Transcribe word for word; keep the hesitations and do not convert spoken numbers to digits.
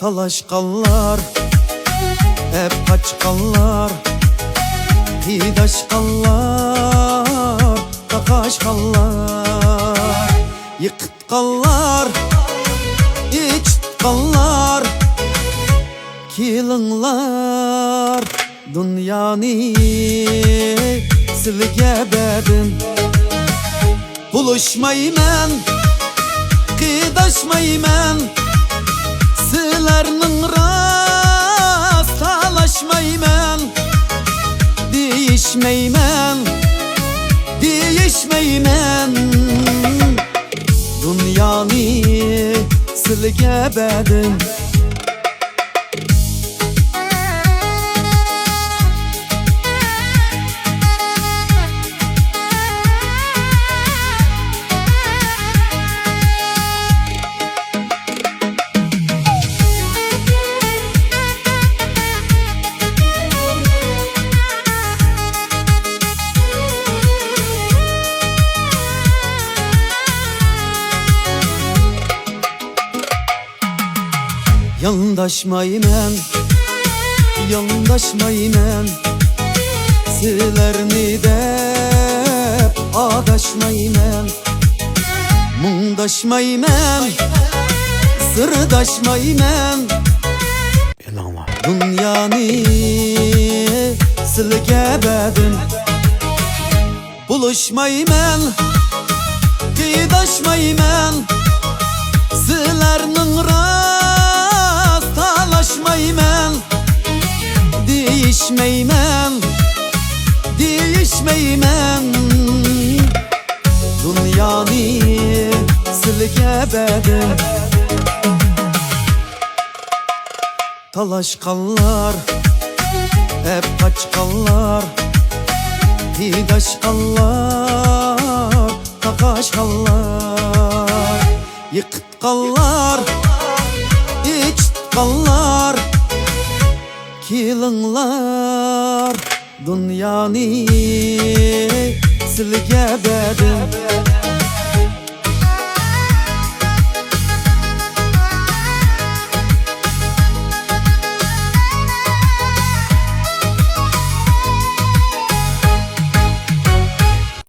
تالاشقانلار، ئەپ قاچقانلار، قىيداشقانلار، تاقاشقانلار، يىقىتقانلار، ئېچىتقانلار، كېلىڭلار، دۇنيانى سىلگە بەردىم. بولۇشمايمەن، قىيداشمايمەن، سىلەرنىڭ راست تالاشمايمەن، دېيىشمەيمەن، دېيىشمەيمەن. دۇنيانى سىلگە بەردىم. يانداشمايمەن، يانداشمايمەن، سىلەرنى دەپ ئاداشمايمەن. مۇڭداشمايمەن، سىرداشمايمەن. دۇنيانى سىلگە بەردىم. بولۇشمايمەن، قىيداشمايمەن، سىلەرنىڭ راست تالاشمايمەن، دېيىشمەيمەن، دېيىشمەيمەن. دۇنيانى سىلگە بەردىم. تالاشقانلار، ئەپ قاچقانلار، قىيداشقانلار، تاقاشقانلار، يىقىتقانلار، ئېچىتقانلار، كېلىڭلار، دۇنيانى سىلگە بەردىم.